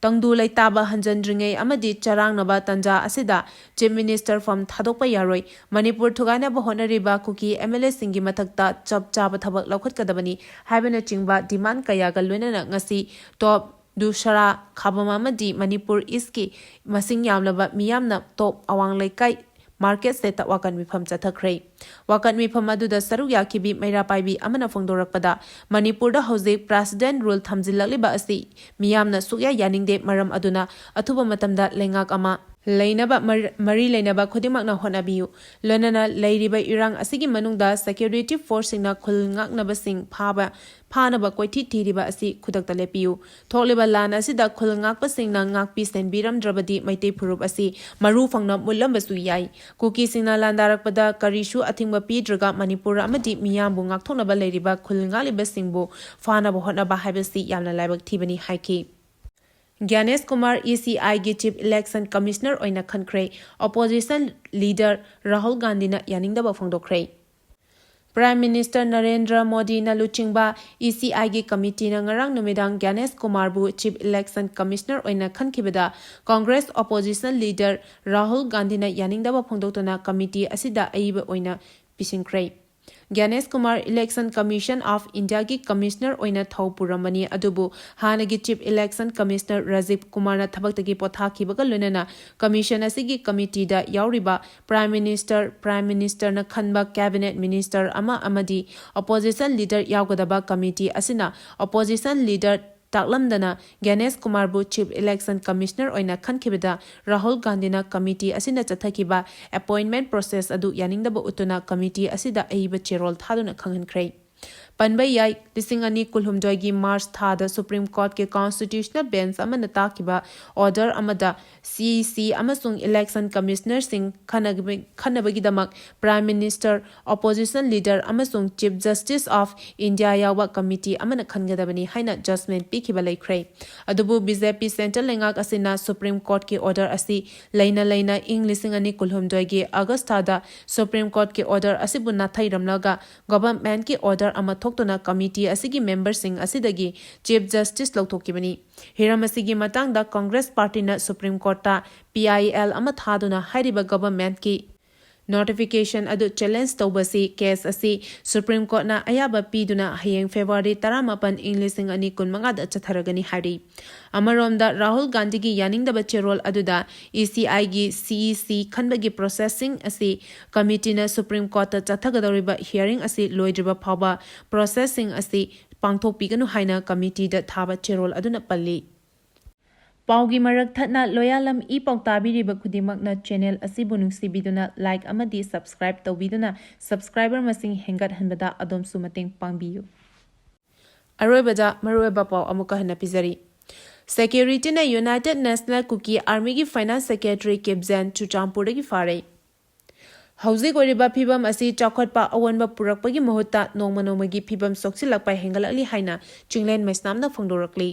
ꯇꯪꯗꯨ ꯂꯩꯇꯥꯕ ꯍꯟꯖꯟꯗ꯭ꯔꯤꯉꯩ ꯑꯃꯗꯤ ꯆꯔꯥꯡꯅꯕ ꯇꯟꯖꯥ ꯑꯁꯤꯗ Chief Minister form ꯊꯥꯗꯣꯛꯄ ꯌꯥꯔꯣꯏ꯫ ꯃꯅꯤꯄꯨꯔ ꯊꯨꯒꯥꯏꯅꯕ ꯍꯣꯠꯅꯔꯤꯕ ꯀꯨꯀꯤ MLAꯁꯤꯡꯒꯤ ꯃꯊꯛꯇ ꯆꯞ ꯆꯥꯕ ꯊꯕꯛ ꯂꯧꯈꯠꯀꯗꯕꯅꯤ ꯍꯥꯏꯕꯅꯆꯤꯡꯕ demand ꯀꯌꯥꯒ ꯂꯣꯏꯅꯅ ꯉꯁꯤ ꯇꯣꯞ ꯗꯨꯁꯔꯥ ꯈꯥꯕꯝ ꯑꯃꯗꯤ ꯃꯅꯤꯄꯨꯔ Eastꯀꯤ ꯃꯁꯤꯡ ꯌꯥꯝꯂꯕ ꯃꯤꯌꯥꯝꯅ ꯇꯣꯞ ꯑꯋꯥꯡ ꯂꯩꯀꯥꯏ Market Stateꯇ ꯋꯥꯀꯟ ꯃꯤꯐꯝ ꯆꯠꯊꯈ꯭ꯔꯦ꯫ ꯋꯥꯀꯟ ꯃꯤꯐꯝ ꯑꯗꯨꯗ ꯁꯔꯨꯛ ꯌꯥꯈꯤꯕꯤ ꯃꯩꯔꯥ ꯄꯥꯏꯕꯤ ꯑꯃꯅ ꯐꯣꯡꯗꯣꯔꯛꯄꯗ, ꯃꯅꯤꯄꯨꯔꯗ ꯍꯧꯖꯤꯛ President Rule ꯊꯝꯖꯤꯜꯂꯛꯂꯤꯕ ꯑꯁꯤ ꯃꯤꯌꯥꯝꯅ ꯁꯨꯛꯌꯥ ꯌꯥꯅꯤꯡꯗꯦ꯫ ꯃꯔꯝ ꯑꯗꯨꯅ ꯑꯊꯨꯕ ꯃꯇꯝꯗ ꯂꯩꯉꯥꯛ ꯑꯃ ꯂꯩꯅꯕ ꯃꯔ-, ꯃꯔꯤ ꯂꯩꯅꯕ ꯈꯨꯗꯤꯡꯃꯛꯅ ꯍꯣꯠꯅꯕꯤꯌꯨ꯫ ꯂꯣꯏꯅꯅ ꯂꯩꯔꯤꯕ ꯏꯔꯥꯡ ꯑꯁꯤꯒꯤ ꯃꯅꯨꯡꯗ security forceꯁꯤꯡꯅ ꯈꯨꯜ ꯉꯥꯛꯅꯕꯁꯤꯡ ꯐꯥꯕ, ꯐꯥꯅꯕ ꯀꯣꯏꯊꯤ ꯊꯤꯔꯤꯕ ꯑꯁꯤ ꯈꯨꯗꯛꯇ ꯂꯦꯞꯄꯤꯌꯨ꯫ ꯊꯣꯛꯂꯤꯕ ꯂꯥꯟ ꯑꯁꯤꯗ ꯈꯨꯜ ꯉꯥꯛꯄꯁꯤꯡꯅ ꯉꯥꯛꯄꯤ ꯁꯦꯟꯕꯤꯔꯝꯗ꯭ꯔꯕꯗꯤ ꯃꯩꯇꯩ ꯐꯨꯔꯨꯞ ꯑꯁꯤ ꯃꯔꯨ ꯐꯪꯅ ꯃꯨꯠꯂꯝꯕꯁꯨ ꯌꯥꯏ꯫ ꯀꯨꯀꯤꯁꯤꯡꯅ ꯂꯥꯟꯗꯥꯔꯛꯄꯗ ꯀꯔꯤꯁꯨ ꯑꯊꯤꯡꯕ ꯄꯤꯗ꯭ꯔꯒ ꯃꯅꯤꯄꯨꯔ ꯑꯃꯗꯤ ꯃꯤꯌꯥꯝꯕꯨ ꯉꯥꯛꯊꯣꯛꯅꯕ ꯂꯩꯔꯤꯕ ꯈꯨꯜ ꯉꯥꯛꯂꯤꯕꯁꯤꯡꯕꯨ ꯐꯥꯅꯕ ꯍꯣꯠꯅꯕ ꯍꯥꯏꯕꯁꯤ ꯌꯥꯝꯅ ꯂꯥꯏꯕꯛ ꯊꯤꯕꯅꯤ ꯍꯥꯏꯈꯤ꯫ ꯒ꯭ꯌꯥꯅꯦꯁ ꯀꯨꯃꯥꯔ ECIꯒꯤ Chief Election Commissioner ꯑꯣꯏꯅ ꯈꯟꯈ꯭ꯔꯦ꯫ Opposition leader ꯔꯥꯍꯨꯜ ꯒꯥꯟꯙꯤꯅ ꯌꯥꯅꯤꯡꯗꯕ ꯐꯣꯡꯗꯣꯛꯈ꯭ꯔꯦ꯫ Prime Minister ꯅꯔꯦꯟꯗ꯭ꯔ ꯃꯣꯗꯤꯅ ꯂꯨꯆꯤꯡꯕ ECIꯒꯤ committeeꯅ ꯉꯔꯥꯡ ꯅꯨꯃꯤꯗꯥꯡ ꯒ꯭ꯌꯥꯅꯦꯁ ꯀꯨꯃꯥꯔꯕꯨ Chief Election Commissioner ꯑꯣꯏꯅ ꯈꯟꯈꯤꯕꯗ Congress opposition leader ꯔꯥꯍꯨꯜ ꯒꯥꯟꯙꯤꯅ ꯌꯥꯅꯤꯡꯗꯕ ꯐꯣꯡꯗꯣꯛꯇꯨꯅ committee ꯑꯁꯤꯗ ꯑꯏꯕ ꯑꯣꯏꯅ ꯄꯤꯁꯤꯟꯈ꯭ꯔꯦ꯫ ꯒ꯭ꯌꯥꯅꯦꯁ Kumar Election Commission of Indiaꯒꯤ Commissioner ꯑꯣꯏꯅ ꯊꯧ ꯄꯨꯔꯝꯕꯅꯤ, ꯑꯗꯨꯕꯨ ꯍꯥꯟꯅꯒꯤ Chief Election Commissioner ꯔꯥꯖꯤꯕ ꯀꯨꯃꯥꯔꯅ ꯊꯕꯛꯇꯒꯤ ꯄꯣꯊꯥꯈꯤꯕꯒ ꯂꯣꯏꯅꯅ commission ꯑꯁꯤꯒꯤ committeeꯗ ꯌꯥꯎꯔꯤꯕ Prime Minister, Prime Ministerꯅ ꯈꯟꯕ cabinet minister ꯑꯃ ꯑꯃꯗꯤ opposition leader ꯌꯥꯎꯒꯗꯕ committee ꯑꯁꯤꯅ opposition leader ꯇꯥꯛꯂꯝꯗꯅ ꯒ꯭ꯌꯥꯅꯦꯁ ꯀꯨꯃꯥꯔꯕꯨ Chief Election Commissioner ꯑꯣꯏꯅ ꯈꯟꯈꯤꯕꯗ ꯔꯥꯍꯨꯜ ꯒꯥꯟꯙꯤꯅ committee ꯑꯁꯤꯅ ꯆꯠꯊꯈꯤꯕ appointment process ꯑꯗꯨ ꯌꯥꯅꯤꯡꯗꯕ ꯎꯠꯇꯨꯅ committee ꯑꯁꯤꯗ ꯑꯏꯕ ꯆꯦꯔꯣꯜ ꯊꯥꯗꯨꯅ ꯈꯪꯍꯟꯈ꯭ꯔꯦ꯫ ꯄꯟꯕ ꯌꯥꯏ, ꯂꯤꯁꯤꯡ ꯑꯅꯤ ꯀꯨꯟꯍꯨꯝꯗꯣꯏꯒꯤ ꯃꯥꯔꯆ ꯊꯥꯗ ꯁꯨꯄ꯭ꯔꯤꯝ ꯀꯣꯔꯠꯀꯤ ꯀꯣꯟꯁꯇꯤꯇ꯭ꯌꯨꯁꯅꯦꯜ ꯕꯦꯟꯆ ꯑꯃꯅ ꯇꯥꯈꯤꯕ ꯑꯣꯔꯗꯔ ꯑꯃꯗ ꯁꯤꯏꯁꯤ ꯑꯃꯁꯨꯡ ꯏꯂꯦꯛꯁꯟ ꯀꯃꯤꯁꯅꯔꯁꯤꯡ ꯈꯟꯅꯕꯒꯤꯗꯃꯛ ꯄ꯭ꯔꯥꯏꯝ ꯃꯤꯅꯤꯁꯇꯔ, ꯑꯣꯄꯣꯖꯤꯁꯟ ꯂꯤꯗꯔ ꯑꯃꯁꯨꯡ ꯆꯤꯐ ꯖꯁꯇꯤꯁ ꯑꯣꯐ ꯏꯟꯗꯤꯌꯥ ꯌꯥꯎꯕ ꯀꯃꯤꯇꯤ ꯑꯃꯅ ꯈꯟꯒꯗꯕꯅꯤ ꯍꯥꯏꯅ ꯖꯖꯃꯦꯟ ꯄꯤꯈꯤꯕ ꯂꯩꯈ꯭ꯔꯦ꯫ ꯑꯗꯨꯕꯨ ꯕꯤ ꯖꯦ ꯄꯤ ꯁꯦꯟꯇ꯭ꯔꯦꯜ ꯂꯩꯉꯥꯛ ꯑꯁꯤꯅ ꯁꯨꯄ꯭ꯔꯤꯝ ꯀꯣꯔꯠꯀꯤ ꯑꯣꯔꯗꯔ ꯑꯁꯤ ꯂꯩꯅ ꯂꯩꯅ ꯏꯪ ꯂꯤꯁꯤꯡ ꯑꯅꯤ ꯀꯨꯟꯍꯨꯝꯗꯣꯏꯒꯤ ꯑꯥꯒꯁ ꯊꯥꯗ ꯁꯨꯄ꯭ꯔꯤꯝ ꯀꯣꯔꯠꯀꯤ ꯑꯣꯔꯗꯔ ꯑꯁꯤꯕꯨ ꯅꯥꯊꯩꯔꯝꯂꯒ ꯒꯣꯚꯔꯟꯃꯦꯟꯠꯀꯤ ꯑꯣꯔꯗꯔ ꯑꯃ ꯊꯣꯛꯇꯨꯅ ꯀꯃꯤꯇꯤ ꯑꯁꯤꯒꯤ ꯃꯦꯝꯕꯔꯁꯤꯡ ꯑꯁꯤꯗꯒꯤ ꯆꯤꯐ ꯖꯁꯇꯤꯁ ꯂꯧꯊꯣꯛꯈꯤꯕꯅꯤ꯫ ꯍꯤꯔꯝ ꯑꯁꯤꯒꯤ ꯃꯇꯥꯡꯗ ꯀꯪꯒ꯭ꯔꯦꯁ ꯄꯥꯔꯇꯤꯅ ꯁꯨꯄ꯭ꯔꯤꯝ ꯀꯣꯔꯠꯇ ꯄꯤ ꯑꯥꯏ ꯑꯦꯜ ꯑꯃ ꯊꯥꯗꯨꯅ ꯍꯥꯏꯔꯤꯕ ꯒꯣꯚꯔꯟꯃꯦꯟꯠꯀꯤ ꯅꯣꯇꯤꯐꯤꯀꯦꯁꯟ ꯑꯗꯨ ꯆꯦꯂꯦꯟꯖ ꯇꯧꯕꯁꯤ ꯀꯦꯁ ꯑꯁꯤ ꯁꯨꯄ꯭ꯔꯤꯝ ꯀꯣꯔꯠꯅ ꯑꯌꯥꯕ ꯄꯤꯗꯨꯅ ꯍꯌꯦꯡ ꯐꯦꯕ꯭ꯔꯨꯋꯥꯔꯤ ꯇꯔꯥꯃꯥꯄꯟ ꯏꯪ ꯂꯤꯁꯤꯡ ꯑꯅꯤ ꯀꯨꯟꯃꯉꯥꯗ ꯆꯠꯊꯔꯒꯅꯤ ꯍꯥꯏꯔꯤ꯫ ꯑꯃꯔꯣꯝꯗ ꯔꯥꯍꯨꯜ ꯒꯥꯟꯙꯤꯒꯤ ꯌꯥꯅꯤꯡꯗꯕ ꯆꯦꯔꯣꯜ ꯑꯗꯨꯗ ꯏ ꯁꯤ ꯑꯥꯏꯒꯤ ꯁꯤ ꯏ ꯁꯤ ꯈꯟꯕꯒꯤ ꯄ꯭ꯔꯣꯁꯦꯁꯁꯤꯡ ꯑꯁꯤ ꯀꯃꯤꯇꯤꯅ ꯁꯨꯄ꯭ꯔꯤꯝ ꯀꯣꯔꯠꯇ ꯆꯠꯊꯒꯗꯧꯔꯤꯕ ꯍꯤꯌꯥꯔꯤꯡ ꯑꯁꯤ ꯂꯣꯏꯗ꯭ꯔꯤꯕ ꯐꯥꯎꯕ ꯄ꯭ꯔꯣꯁꯦꯁꯁꯤꯡ ꯑꯁꯤ ꯄꯥꯡꯊꯣꯛꯄꯤꯒꯅꯨ ꯍꯥꯏꯅ ꯀꯃꯤꯇꯤꯗ ꯊꯥꯕ ꯆꯦꯔꯣꯜ ꯑꯗꯨꯅ ꯄꯜꯂꯤ꯫ ꯄꯥꯎꯒꯤ ꯃꯔꯛ ꯊꯠꯅ ꯂꯣꯌꯥꯂꯝ ꯏ ꯄꯥꯎ ꯇꯥꯕꯤꯔꯤꯕ ꯈꯨꯗꯤꯡꯃꯛꯅ ꯆꯦꯅꯦꯜ ꯑꯁꯤꯕꯨ ꯅꯨꯡꯁꯤꯕꯤꯗꯨꯅ ꯂꯥꯏꯛ ꯑꯃꯗꯤ ꯁꯕꯁꯀ꯭ꯔꯥꯏꯕ ꯇꯧꯕꯤꯗꯨꯅ ꯁꯕꯁꯀ꯭ꯔꯥꯏꯕꯔ ꯃꯁꯤꯡ ꯍꯦꯟꯒꯠꯍꯟꯕꯗ ꯑꯗꯣꯝꯁꯨ ꯃꯇꯦꯡ ꯄꯥꯡꯕꯤꯌꯨ꯫ ꯑꯔꯣꯏꯕꯗ ꯃꯔꯨꯑꯣꯏꯕ ꯄꯥꯎ ꯑꯃꯨꯛꯀ ꯍꯟꯅ ꯄꯤꯖꯔꯤ꯫ ꯁꯦꯀ꯭ꯌꯨꯔꯤꯇꯤꯅ ꯌꯨꯅꯥꯏꯇꯦꯗ ꯅꯦꯁꯅꯦꯜ ꯀꯨꯀꯤ ꯑꯥꯔꯃꯤꯒꯤ ꯐꯥꯏꯅꯥꯟꯁ ꯁꯦꯀ꯭ꯔꯦꯇꯔꯤ ꯀꯤꯞꯖꯦꯟ ꯆꯨꯔꯆꯥꯟꯄꯨꯔꯗꯒꯤ ꯐꯥꯔꯦ꯫ ꯍꯧꯖꯤꯛ ꯑꯣꯏꯔꯤꯕ ꯐꯤꯕꯝ ꯑꯁꯤ ꯆꯥꯎꯈꯠꯄ ꯑꯑꯣꯟꯕ ꯄꯨꯔꯛꯄꯒꯤ ꯃꯍꯨꯠꯇ ꯅꯣꯡꯃ ꯅꯣꯡꯃꯒꯤ ꯐꯤꯕꯝ ꯁꯣꯛꯆꯤꯜꯂꯛꯄ ꯍꯦꯟꯒꯠꯂꯛꯂꯤ ꯍꯥꯏꯅ ꯆꯤꯡꯂꯦꯟ ꯃꯩꯁꯅꯥꯝꯅ ꯐꯣꯡꯗꯣꯔꯛꯂꯤ꯫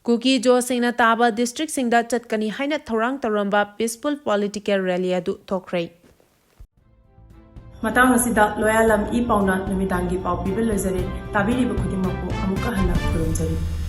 ꯀꯨꯀꯤ ꯖꯣꯁꯤꯡꯅ ꯇꯥꯕ ꯗꯤꯁꯇ꯭ꯔꯤꯛꯁꯤꯡꯗ ꯆꯠꯀꯅꯤ ꯍꯥꯏꯅ ꯊꯧꯔꯥꯡ ꯇꯧꯔꯝꯕ ꯄꯤꯁꯐꯨꯜ ꯄꯣꯂꯤꯇꯤꯀꯦꯜ ꯔꯦꯂꯤ ꯑꯗꯨ ꯊꯣꯛꯈ꯭ꯔꯦ꯫ ꯃꯇꯥꯡ ꯑꯁꯤꯗ ꯂꯣꯌꯥꯂꯝ ꯏ ꯄꯥꯎꯅ ꯅꯨꯃꯤꯗꯥꯡꯒꯤ ꯄꯥꯎ ꯄꯤꯕ ꯂꯣꯏꯖꯔꯦ꯫ ꯇꯥꯕꯤꯔꯤꯕ ꯈꯨꯗꯤꯡꯃꯛꯄꯨ ꯑꯃꯨꯛꯀ ꯍꯟꯅ ꯈꯨꯔꯨꯝꯖꯔꯤ꯫